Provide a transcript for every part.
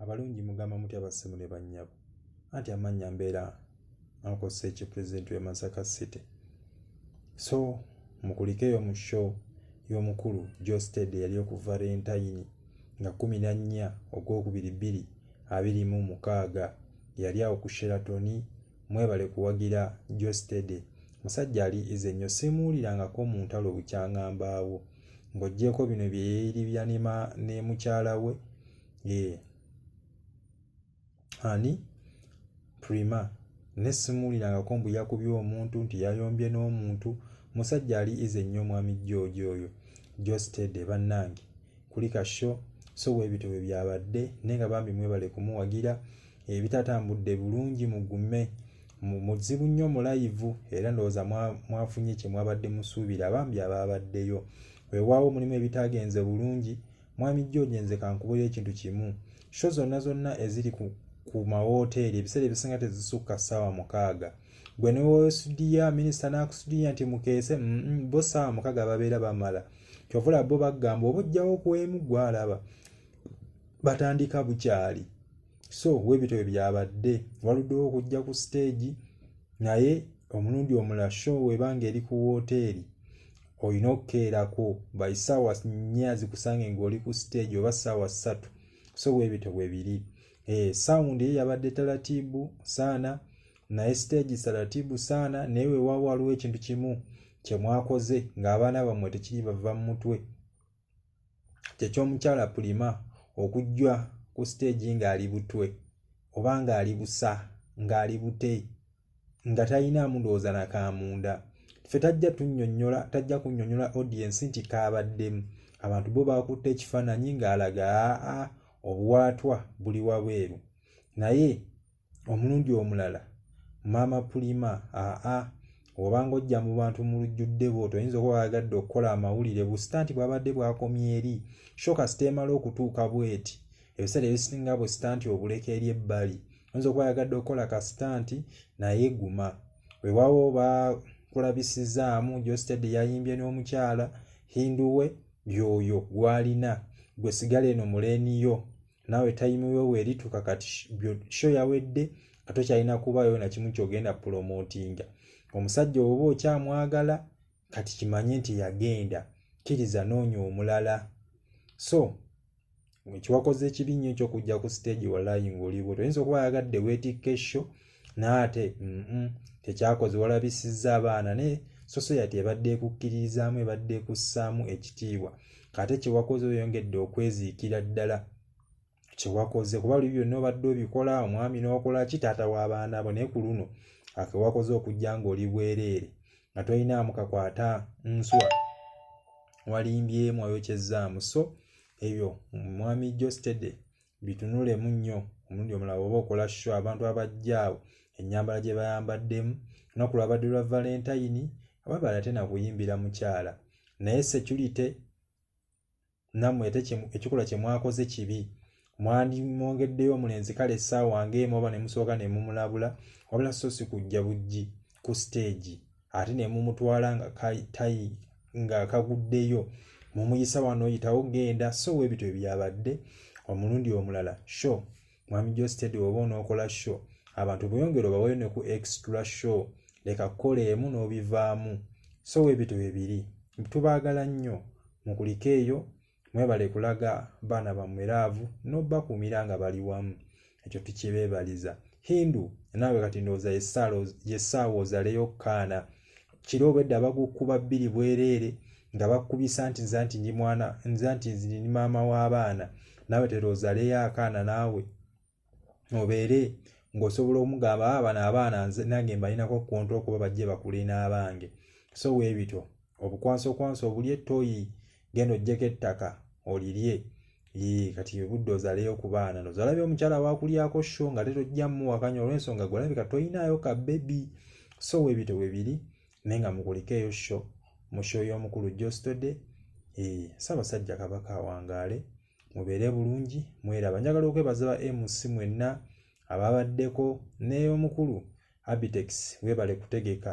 Abalungi mugamba mutya bassebo ne bannyabo? Anti amannya mbeera Uncle Seki pulezidenti w'e Masaka City. So mukulikeeyo mu show y'omukulu Geosteady eyali oku Valentayini nga 14 Ogwokubiri 2026 yali awo ku Sheraton. Mwebale kuwagira Geosteady. Musajja ali easy nnyo simuwulirangako mu ntalo bukyanga mbaawo. Ng'oggyeeko bino bye yeeyiribya ne mukyala we ee ani Prima ne simuwulirangako mbu yakubye omuntu nti yayombye n'omuntu. Musajja ali easy nnyo omwami George oyo Geosteady bannange kulika show so bwebityo bwe byabadde naye nga bambi mwebale kumuwagira ebitatambudde bulungi mugume muzibu nnyo mu live era ndowooza mwafunye kye mwabadde musuubira bambi abaabaddeyo weewaawo mulimu ebitaagenze bulungi. Mwami George nze kankubuulire ekintu kimu show zonna zonna eziri ku mawooteeri ebiseera ebisinga tezisukka ssaawa 6. Gwe neweosudiya minisita n'akusudiya nti mukeese bo ssaawa 6 babeera bamala. Kyova olaba bo bagamba oba ojjawo kwemu gw'alaba batandika bukyali. So webityo bwe byabadde waluddewo okujja ku siteegi naye omulundi omulala show webanga eri ku wooteeri olina okukeerako by ssaawa 4 zikusange ng'oli ku siteegi oba ssaawa 3. So bwebityo bwe biri. Sound ye yabadde taratibu saana naye siteegi taratibu saana naye weewaawo waliwo ekintu kimu kye mwakoze ng'abaana bammwe tekiri bava mu mutwe kyeky'omukyala Pulima okujja ku siteegi ng'ali butwe oba ng'ali busa ng'ali bute nga talinaamu ndowooza na kamunda. Ffe tajja tunnyonnyola tajja kunnyonnyola audience nti kaabaddemu. Abantu bo baakutte ekifaananyi ng'alaga aa obuwaatwa buli wabweru. Naye omulundi omulala maama Pulima aa obanga ojja mu bantu mu lujjudde bw'otyo oyinza okuba wayagadde okukola amawulire busita nti bwabadde bwakomye eri sho kasita emala okutuuka bweti ebiseera ebisinga bwe sitanti obuleka eri ebbali oyinza okuba wayagadde okukola ka sitanti naye guma. Weewaawo bakulabisizaamu Geosteady yayimbye n'omukyala Hinduwe y'oyo gw'alina gwe sigala eno mu leeni yo naawe tayimu yo weerituuka kati sho yawedde nga tokyalina kubaayo na kimu ky'ogenda pulomootinga omusajja oba okyamwagala kati kimanye nti yagenda kkiriza noonya omulala. So ekiwakoze ekibi nnyo eky'okujja ku siteegi walayi ng'oli bw'otyo oyinza okuba ayagadde weetikke sho naye ate tekyakoze walabisizza abaana ne society ebadde ekukkiririzaamu ebadde ekussaamu ekitiibwa kate kye wakoze oyongedde okweziikira ddala kye wakoze kuba luli byonna obadde obikola omwami n'okola ki taata w'abaana bo naye ku luno akewakoze okujja ng'oli bwereere nga tolinaamu kakwata nswa walimbyemu wayokyezzaamu. So ebyo mwami Geosteady bitunulemu nnyo omulundi omulala oba okola show abantu abajja awo ennyambala gye bayambaddemu olunaku lwabadde lwa Valentayini ababala ate nakuyimbira mukyala naye security nammwe ate ekikolwa kye mwakoze kibi mwandimwongeddeyo omulenzi kale essaawa ng'emu oba ne musooka ne mumulabula wabula so si kujja bujji ku siteegi ate ne mumutwala nga tayi nga kaguddeyo mumuyisa wano oyitawo genda. So webityo byabadde omulundi omulala show mwami Geosteady oba onookola show abantu bweyongera obaweyo ne ku extra show leka kukola emu n'obivaamu. So webityo bwe biri tubaagala nnyo mukulike eyo mwebale kulaga baana bammwe laavu n'obakuumira nga bali wamu ekyo tukibeebaliza. Hindu naawe kati ndowooza y'essaawa ozaleyo kaana kiro obwedda bagukuba bbiri bwereere nga bakubisa nti nze nti ndi mwana nze nti ndi maama w'abaana naawe tera ozaleyo akaana naawe obeere ng'osobola okumugamba ah, bano abaana nze nange mbalinako konto okuba bajje bakule n'abange. So weebityo obukwansokwanso obuli ettoyi genda oggyeko ettaka olirye yee kati obudde ozaleyo ku baana noza olabye omukyala wakulyako sho nga ate tojja muwakanya olw'ensonga gwe olabika toyinaayo ka bebi. So weebityo bwe biri naye nga mukulikeeyo sho mu sho y'omukulu Geosteady. Ssaabasajja Kabaka awangaale mubeere bulungi mweraba. Njagala okwebaza ba MC mwenna ababaddeko n'ey'omukulu Abitex weebale kutegeka.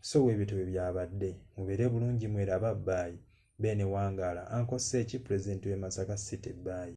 So weebityo bwe byabadde mubeere bulungi mweraba bye. Beene wangaala Uncle Seki pulezidenti w'e Masaka City bye.